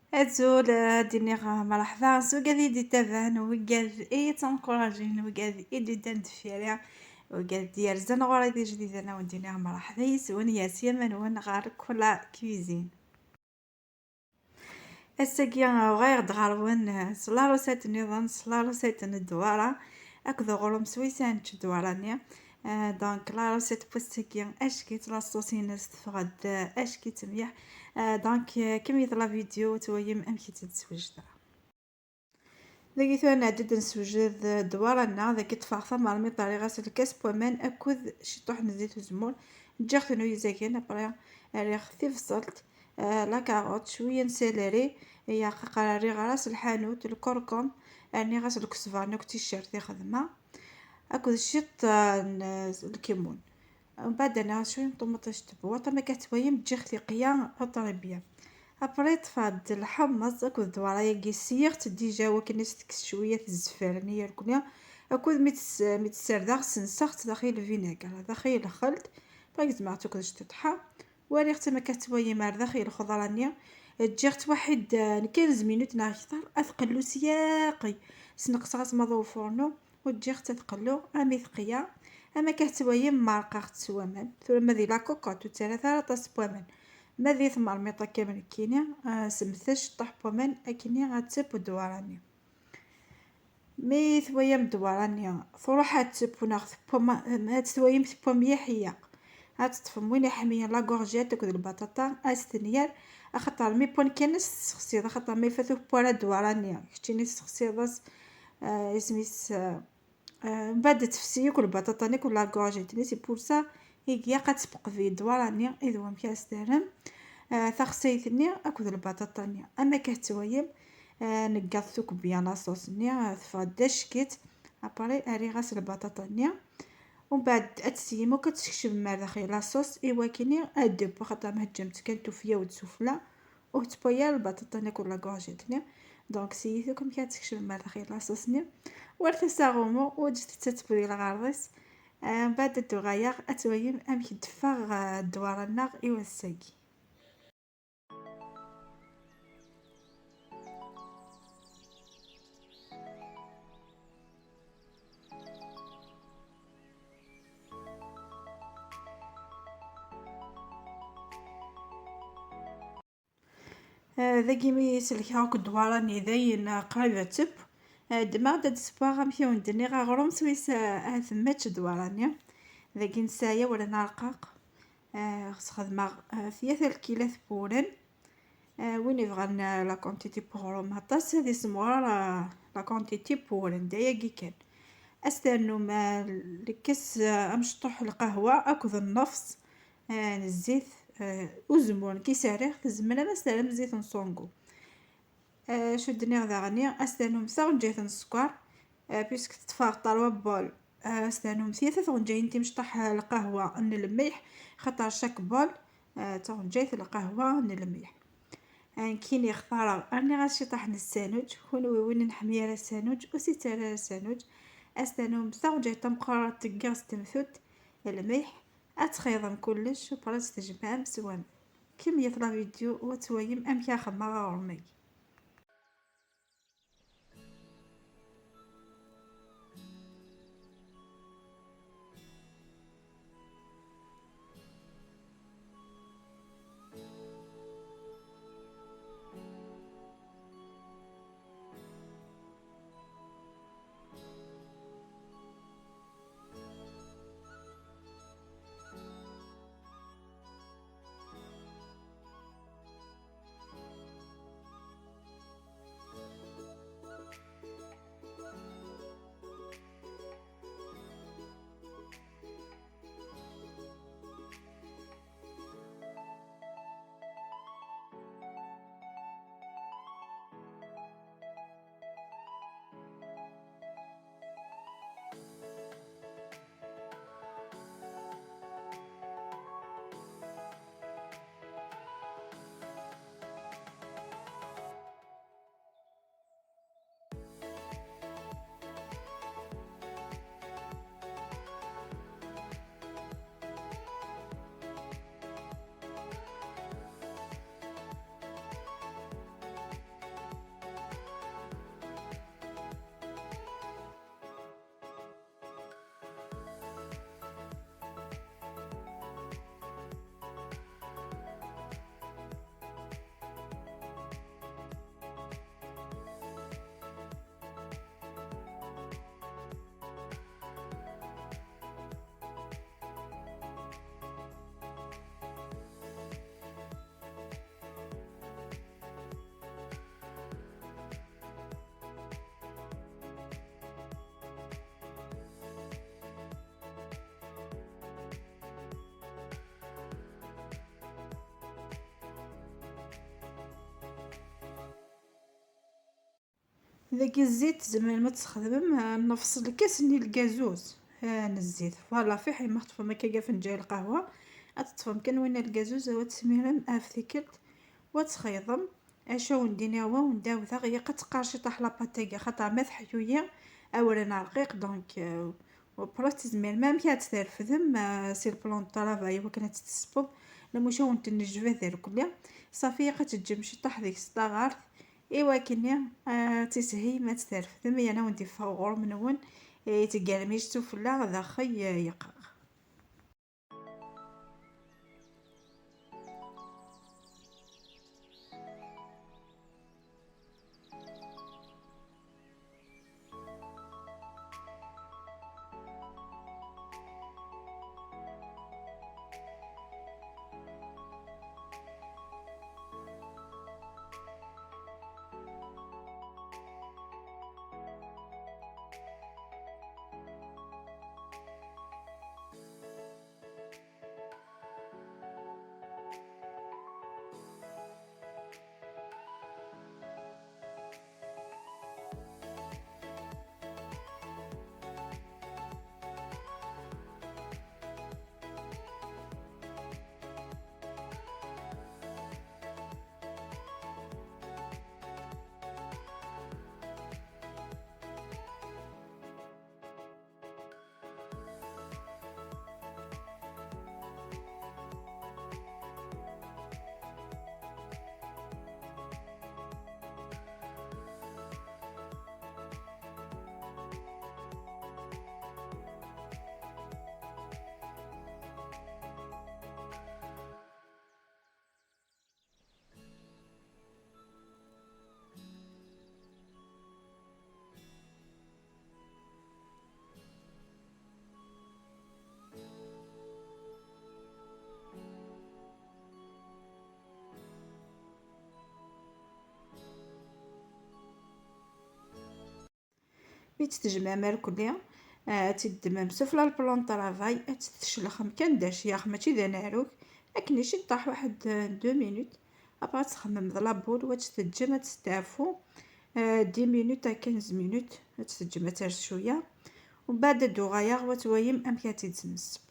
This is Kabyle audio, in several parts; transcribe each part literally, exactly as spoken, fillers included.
Azul, ad d-iniɣ merḥba s wigad i d-ittaban, wigad i d-yettnkurajin, wigad i d-yeddan deffir-i, wigad d-yerzan ɣur-i d ijdiden, ad wen-d-iniɣ merḥba yes-wen, yas yama-nwen ɣer Kula Cuisine. Ass-agi, uɣaleɣ-d ɣer-wen s la recette nniḍen, s la recette n ddwara akked uɣrum s wis ad nečč ddwara-nni. Euh, donc, la recette n wass-agi, acki-tt la sauce-ines teffeɣ-d, euh, acki-tt mliḥ. Euh, donc, euh, kemmlet la vidéo, ad twalim amek i tt-id-swejdeɣ. Dagi tura nɛeddi-d ad neswejjed, euh, ddwara-nneɣ. Dagi ṭṭfeɣ tamermiṭ, rriɣ-as lkas n waman akked ciṭuḥ n zzit uzemmur. Ǧǧiɣ-ten uyazagen, après rriɣ tibṣelt, euh, la carotte, cwiya n céleri, ya qaqer rriɣ ɣer-as lḥanut, lkurkum, rniɣ-as lkesber-nni akked ticcert i xedmeɣ, akked ciṭ, euh, n, euh, lkimun. Mbeɛd rniɣ-as cwiya n ṭumaṭic n tebwaṭ, am akka tettwayim ǧǧiɣ tiqya très bien. Après ṭṭfeɣ-d lḥemmeẓ akked ddwara-yagi, syiɣ-tt déjà wakken ad s-tekkes cwiya tezfer-nni irkelli, akked mi tt-, mi tt-serdeɣ senseɣ-tt daxel vinaigre, daxel lxelt, après gezmeɣ-tt akked cṭiṭḥa. Waliɣ-tt am akka tettwayim ar daxel lxeḍra-nni. Ǧǧiɣ-tt waḥid, eh, n quinze minutes neɣ kter, ad tqellu s yaqi. Sneqseɣ-as maḍi ufurnu, u ǧǧiɣ-tt ad tqellu armi teqya. Am akka tettwayim, merqeɣ-tt s waman. Tura ma di la cocotte, ur ttarrat ara aṭas n waman. Ma di tmermiṭ akka am nekkini, eh, semtet ciṭṭaḥ n waman, akkenni ad teww ddwara-nni. Mi twayam ddwara-nni truḥ ad teww neɣ tewwa, ad twayam tewwa mliḥ, iya, ad teṭṭfem win iḥmiyen la courgette akked lbaṭaṭa, ad s-ten-yerr, axaṭer mi wwan kan ad s-tessexsiḍ, axaṭer ma ifat ur tewwi ara ddwara-nni, keččini tessexsiḍ-as, eh, isem-is, eh, eh, mbeɛd ad tefsi akk lbaṭaṭa-nni akked la courgette-nni, c'est pour ça i ilaq ad tbeqbi ddwara-nni, i d wamek ara s-terrem, eh, taxsayt-nni akked lbaṭaṭa-nni. Am akka tettwayim, eh, neggaḍ-t akk bien la sauce-nni, eh, teffeɣ-d d acekk-itt. Après, rriɣ-as lbaṭaṭa-nni. Umbeɛd ad tesyim akk, ad teskecmem ar daxel la sauce, i wakken ad d-teww, axaṭer ma teǧǧam-tt kan tufya-d sufella, ur tettewwi ara lbaṭaṭa-nni akked la courgette-nni. Donc, syit akk amek ad teskecmem ar daxel la sauce-nni. War tasa ɣumu, u ǧǧet-tt ad teww di lɣerḍ-is. Eh, mbeɛd ad d-uɣaleɣ, ad twalim amek d-teffeɣ, eh, ddwara-nneɣ i wass-agi. Eh, dagi mi selkeɣ akk ddwara-nni dayen, eh, qrib ad teww. Eh, ddmeɣ-d ad d-ssewweɣ amek i wen-d-nniɣ aɣrum s wis, eh, ad temmečč ddwara-nni. Dagi nesɛa awal n arqaq. Eh, sxedmeɣ, eh, tlata lkilat n wuren. Eh, win ibɣan, eh, la quantité n uɣrum aṭas, ad isemɣer, eh, la quantité n wuren, d ayagi kan. Ad s-ternum, eh, lkas, eh, amecṭuḥ lqahwa akked nnefṣ, eh, n zzit, eh, uzemmur. Nekk i s-rriɣ, tzemrem ad s-terrem zzit n ṣungu. Eh, acu d-nniɣ daɣen, ad s-ternum taɣenǧayt n sskeṛ, eh, puisque teṭṭfeɣ trois bols, eh, ad s-ternum tlata tɣenǧayin timecṭaḥ, eh, lqahwa n lmelḥ, xaṭer chaque bol, eh, d taɣenǧayt lqahwa n lmelḥ. Eh, nekkini xtareɣ, rniɣ-as ciṭṭaḥ n ssanuǧ, kunwi win ur neḥmi ara ssanuǧ, ur s-ittarra ara ssanuǧ, ad s-ternum taɣenǧayt tameqqrant n yiɣes n temtunt, lmelḥ, ad txeyḍem kullec, après ad s-tjemɛem s waman. Kemmlet la vidéo u ad twalim amek ara xedmeɣ aɣrum-agi. Dagi zzit tzemrem ad txedmem, ah, nefṣ lkas-nni n lgazuz, ah, n zzit. Voilà, fiḥel ma teṭṭfem akka afenǧal lqahwa, ad teṭṭfem kan winna n lgazuz, ad tmirem ɣef tikkelt, u ad txeyḍem. Acu awen-d-iniɣ, wa awen-d-awdeɣ, ilaq ad teqqar ciṭaḥ la pâte-agi, axaṭer ma teḥyuyi, awren rqiq, donc, euh, u plus tzemrem amek ad tt-trefdem, euh, si le plan de travail, i wakken ad tt-tesbem, lamuc awen-d-tennejbad irkelli. Ṣafi, ilaq ad teǧǧem ciṭaḥ deg-s taɣart, i wakken, euh, ad tishim ad tt-trefdem, yerna awen-d-iffeɣ uɣrum-nwen, eh, teggarmij sufella, daxel, eh, yeqqar. Mi tt-tejmɛem irkelli, eh, ad tt-id-ddmem sufella le plan de travail, ad tt-tcelxem kan d aciyax, mačči d anaɛrug, akken i ciṭṭaḥ waḥed, eh, deux minutes. Après ad txemmem d la boule, u ad tt-teǧǧem ad testeɛfu, eh, dix minutes à quinze minutes, ad tt-teǧǧem ad ters cwiya. Umbeɛd ad d-uɣaleɣ, u ad twayem amek ad tt-id-smessew.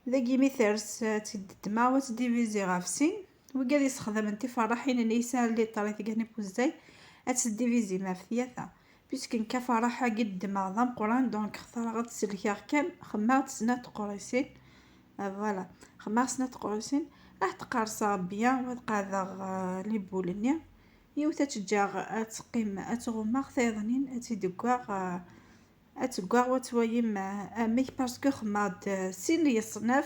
Dagi mi ters, ad tt-id-ddmeɣ, ad tt-diviziɣ ɣef sin. Wigad yessexdamen tiferraḥin-nni yesɛan liṭer i tgani n wuzzay, ad tt-divizim ɣef tyata. Puisque nekk aferraḥ-agi ddmeɣ d ameqqran, donc xtareɣ ad t-sellkeɣ kan, xemmeɣ-d snat teqrisin. Euh, voilà, xemmeɣ snat teqrisin, ad t-qerṣeɣ bien, u ad qeɛdeɣ, euh, les boules-nni. Yiwet ad tt-ǧǧeɣ ad teqqim, ad tt-ɣummeɣ, tayeḍnin ad tt-id-ggweɣ, euh, ad tt-ggweɣ, u ad twayim, euh, amek, parce que xemmeɣ-d, euh, sin yeṣnaf,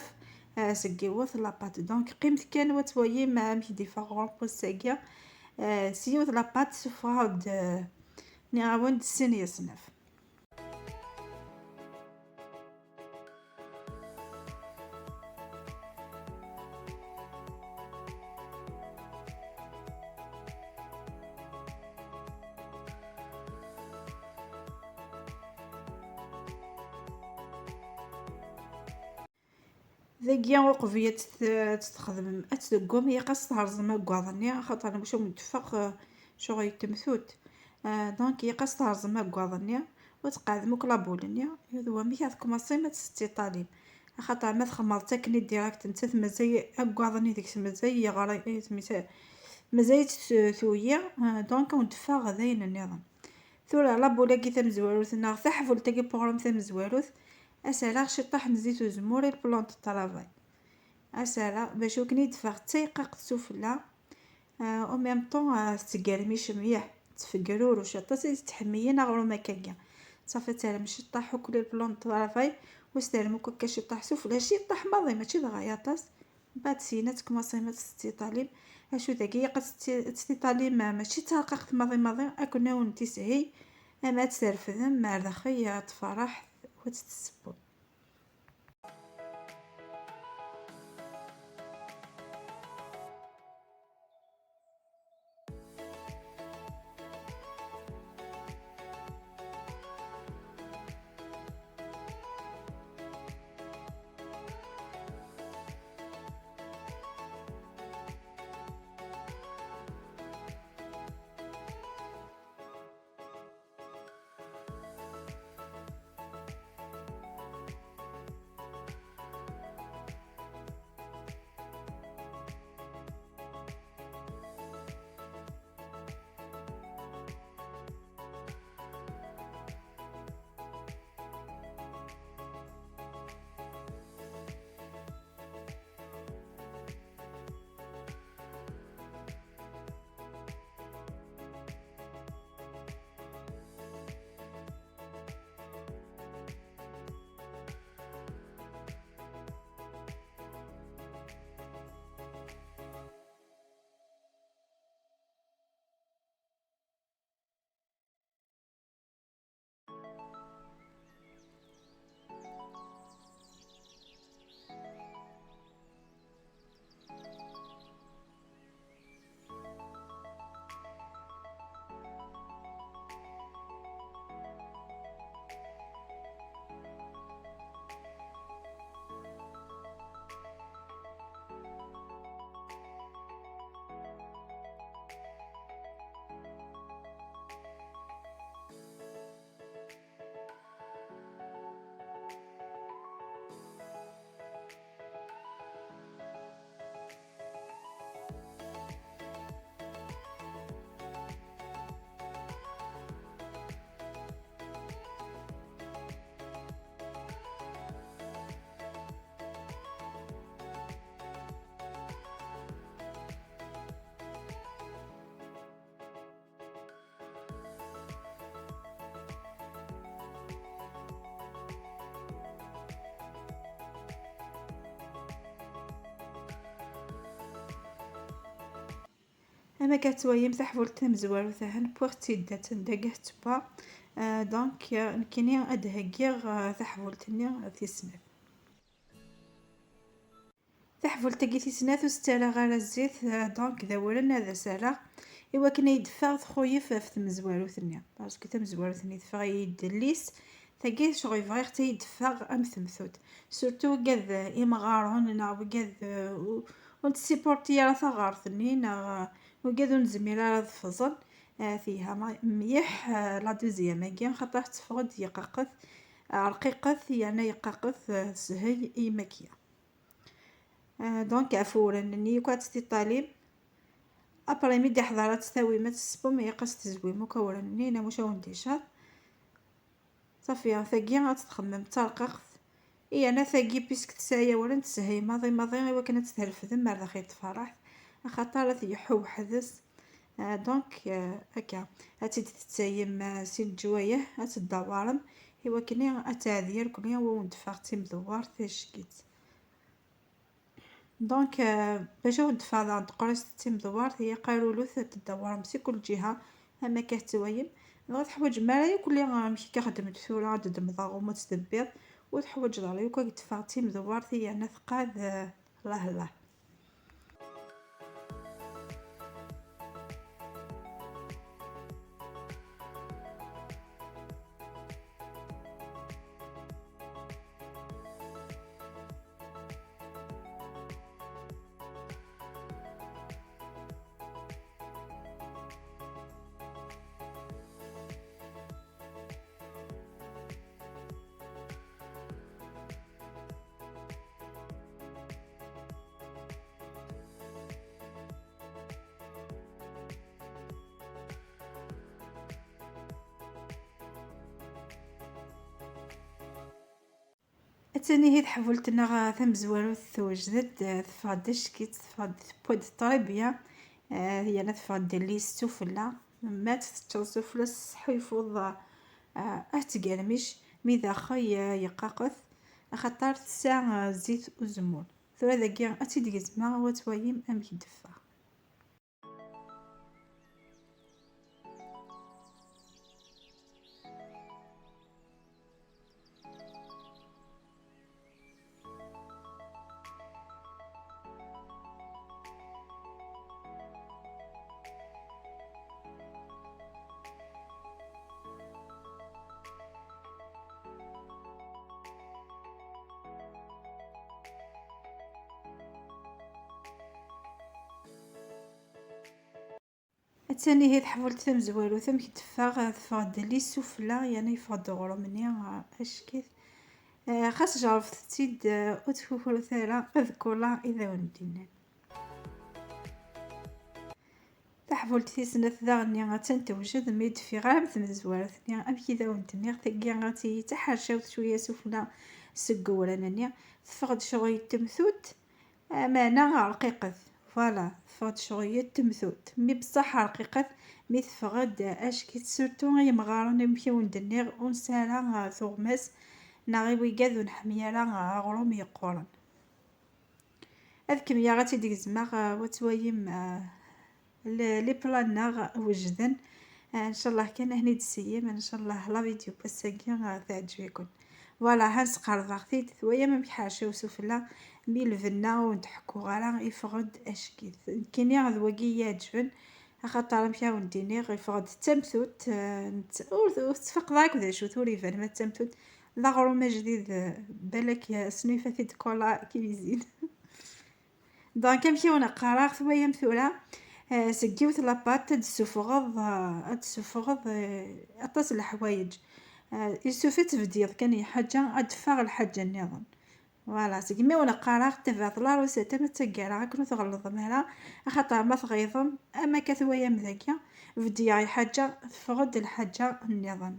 euh, seg yiwet la pâte. Donc qqimet kan u ad twayim, euh, amek d-iffeɣ ɣur-m wass-agi. Euh, s yiwet la pâte suffɣeɣ-d, euh, nniɣ-awen-d sin yeṣnaf. Dagi uqbel ad tt-, ad tt-txedmem, ad tt-teggum, ilaq ad tt-therẓem aggaḍ-nni, axaṭer maca ur d-teffeɣ, eh, ccɣel n temtut. Eh, donc ilaq ad tt-therẓem aggaḍ-nni, u tqeɛdem akk labul-nni, d wamek ad tkumaṣim ad tt-tettiṭalim. Axaṭer ma txemreḍ-tt akken i direct, nettat mazal aggaḍ-nni deg-s mazal yeɣra, eh, mazal, mazal-itt tuyi, eh, donc ur d-teffeɣ d ayen nniḍen. Tura labul-agi tamezwarut neɣ taḥbult-agi n uɣrum tamezwarut, ad s-rreɣ ciṭṭaḥ n zzit uzemmur i le plan de travail. Ad s-rreɣ bac akken i d-teffeɣ d tayqaqt sufella, euh, en même temps, euh, tettgermic mliḥ, tettfegruruc aṭas i tettḥemmiyen aɣrum akkagi. Ṣafi ad terrem ciṭṭaḥ akk le plan de travail, u s-terrem akk akka ciṭṭaḥ sufella, ciṭṭaḥ maḍi, mačči dɣa aṭas. Mbeɛd syin ad tkumaṣim ad tt-tettiṭalim. Acu dagi, ilaq ad tt-, ad tt-tiṭalim, mačči d tarqaqt maḍi maḍi, akken ad wen-tishil, ama ad tt-trefdem ar daxel, ad tferreḥ u ad tt-tessewwem. Ama akka tettwayem taḥbult tamezwarut ahan wwiɣ-tt-id attan dagi tettewwa. Euh, donc, euh, nekkini ad d-heggiɣ, euh, taḥbult-nni tis snat. Taḥbult-agi tis snat ur s-ttarraɣ ara zzit, euh, donc d awren ad as-rreɣ i wakken ad iyi-d-teffeɣ txuyef ɣef tmezwarut-nni, parce que tamezwarut-nni teffeɣ-iyi-d llis, tagi ccɣel bɣiɣ-tt ad iyi-d-teffeɣ am temtut. Surtout wigad, euh, imɣaren neɣ wigad, euh, u-, ur nettsipurti ara taɣart-nni, neɣ, euh, wigad ur nezmir ara ad ffẓen, euh, telha ma-, mliḥ, euh, la deuxième-agi, xaṭer tetteffeɣ-d yeqqaqet, euh, rqiqet, yerna yeqqaqet, euh, teshel i makya. Euh, donc, ɣef uwren-nni yakk ad tt-tiṭalim. Après, mi d-iḥḍer ad tt-tawim, ad tt-tessewwem, ilaq ad tt-tezwim akk awren-nni, neɣ maca ad wen-d-icaḍ. Ṣafi, tagi ad tt-txemmem d tarqaqt. Yerna tagi, puisque tesɛa awren, teshel maḍi maḍi i wakken ad tt-trefdem ar daxel tferraḥt, axaṭer ad t-yeḥḥu weḥd-s. Euh, donc, euh, akka, ad tt-id-tettayem, euh, si leǧwayeh, ad tt-tdewwarem, i wakken ad teɛdi irkelli, ad wen-d-teffeɣ d timdewwert taceggit. Donc, euh, bac ad wen-d-teffeɣ daɣen teqrist d timdewwert, ilaq arulut ad t-tdewwarem si kul ǧiha, am akka tettwayem. Dɣa ur teḥwaǧem ara akk li, euh, amek akka xeddment tura, ad d-ddmeḍ aɣrum ad tt-tebbiḍ. Ur teḥwaǧeḍ ara akk ad d-teffeɣ d timdewwert, yerna teqqad, euh, llah llah. Tanihi tḥbult-nneɣ tamezwarut tewjed-d, teffeɣ-d ack-itt, teffeɣ-d, tewwa-d très bien. Ah, yerna teffeɣ-d lli s sufella. Ma teččeḍ sufella s ṣṣeḥḥa, yeffeɣ-d, ah, ah, tgermic, mi daxel, ah, yeqqaqet, axaṭer tesɛa, ah, zzit uzemmur. Tura dagi ad tt-id-gezmeɣ, ad twayem amek d-teffeɣ. Attan ihi tḥbult tamezwarut, amek d-teffeɣ? Teffeɣ-d lli sufella, yerna yeffeɣ-d uɣrum-nni, ah, ack-it. Ah, xas jerrbet-tt-id, ah, ur ttkukrut ara, ad kulaɣ i d awen-d-nnan. Taḥbult tis snat daɣen-nni attan tewjed, mi d-teffiɣ ara am tmezwarut-nni, amek i d awen-d-nniɣ, tagi ad tili d taḥercawt cwiya sufella seg uwran-nni, teffeɣ-d ccɣel n temtut, meɛna rqiqet. Voilà, teffeɣ-d ccɣel n temtut, mi beṣṣaḥ rqiqet, mi teffeɣ-d ack-it, surtout i yemɣaren, amek i wen-d-nniɣ, ur nesɛi ara, ah, tuɣmas, neɣ i wigad ur nḥemmel ara, ah, aɣrum yeqquren. Ad kemmleɣ ad tt-id-gezmeɣ, ah, wa twayim, ah, le-, les plats-nneɣ wejden. Ah, ncallah kan akken i d-tessiyem, ncallah la vidéo n wass-agi, ah, teɛǧeb-iken. Voilà, ha nesqerbeɣ-t-id, twayam amek ḥercaw sufella, mi lbenna ur d-ḥekkuɣ ara, yeffeɣ-d ack-it. Nekkini d wagi i yi-iɛeǧben, axaṭer amek i awen-d-iniɣ, yeffeɣ-d d tamtut, ah, nett-, ur, ur tettfaqeḍ ara akk d acu-t, ur iban ma d tamtut, d aɣrum ajdid, eh, balak, eh, snuyfat-id kola cuisine. Donc, amek i wen-qqareɣ, twayam tura, eh, seg yiwet la pâte ad d-tessufɣeḍ, eh, ad d-tessufɣeḍ, eh, aṭas n leḥwayeǧ. Eh, il suffit tbedyeḍ kan i lḥaǧa, ad d-teffeɣ lḥaǧa nniḍen. Voilà, segmi wen-qqareɣ, ttabaɛet la recette ama d taggara, akken ur tɣellḍem ara, axaṭer ma tɣiḍem, am akka twayam dagi, bedyeɣ i lḥaǧa, teffeɣ-d lḥaǧa nniḍen.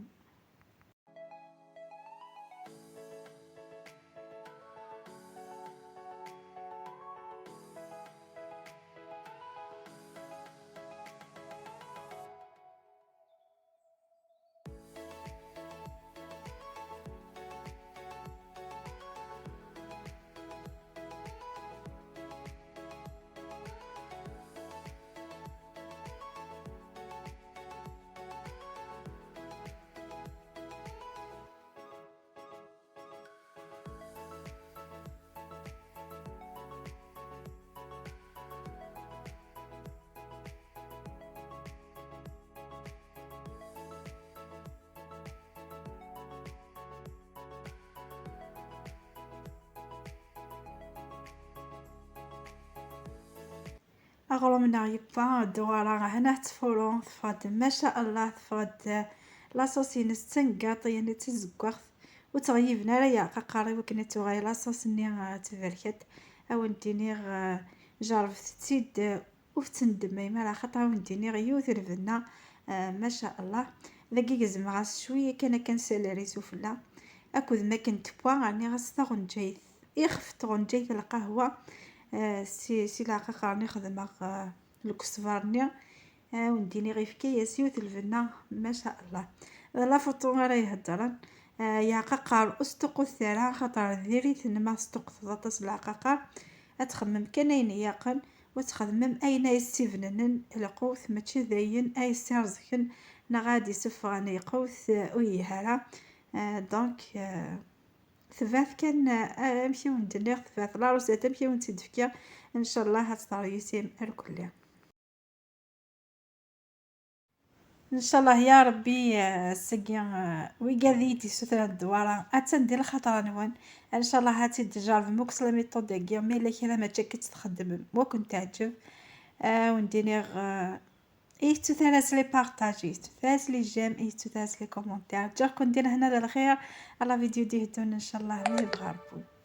Aɣrum-nneɣ yewwa ddwara, hna ttfuru, teffeɣ-d, maca Allah, teffeɣ-d la sauce-ines d taneggaṭ, yani d tazeggaɣt, ur ttɣeyyiben ara yiɛqaqar-iw akken ad tuɣal la sauce-nni, ah, tberkat. Ad wen-d-iniɣ, ah, jerrbet-tt-id, ah, ur tettendemmayem ara, axaṭer ad wen-d-iniɣ yiwet n lbenna, ah, maca Allah. Dagi gezmeɣ-as cwiya kan akken seleri sufella, akked makken tewwa, rniɣ-as taɣenǧayt, ixef n tɣenǧayt n lqahwa, ah, si, si leɛqaqar-nni xedmeɣ, ah, lkesbar-nni, ah, ad wen-d-iniɣ yefka-yas yiwet n lbenna, maca Allah. D la photo ara iheddren. Ah, yeɛqaqar ur sṭuqqut ara, axaṭer diri-ten ma tesṭuqqteḍ aṭas n leɛqaqar. Ad txemmem kan ayen iɛaqen, u ad txedmem ayen ay s-ibennenen lqut, mačči d ayen ay s-ireẓken neɣ ad d-isuffɣen lqut, ah, ur yelhi ara. Ah, donc, ah, tebɛet kan, ah, amek i wen-d-nniɣ, tebɛet la recette amek i wen-tt-id-fkiɣ. Ncallah ad tettṛeyyusim irkelli. Ncallah ya Ṛebbi, ah, ass-agi, ah, wigad i yi-d-yessutren ddwara, attan di lxaṭer-nwen. Ncallah ad tt-id-tjerrbem akk s la méthode-agi, ma yella kra mačči akka i tt-txeddmem, wa ken-teɛǧeb. Ah, wen-d-iniɣ, ah, Ih, ttut ara s les partages, ih, ttut ara s les j'aime, ih, ttut ara s les commentaires. Ǧǧiɣ-ken di lehna d lxir, à la vidéo d-iheddun, ncallah, ma yebɣa Ṛebbi.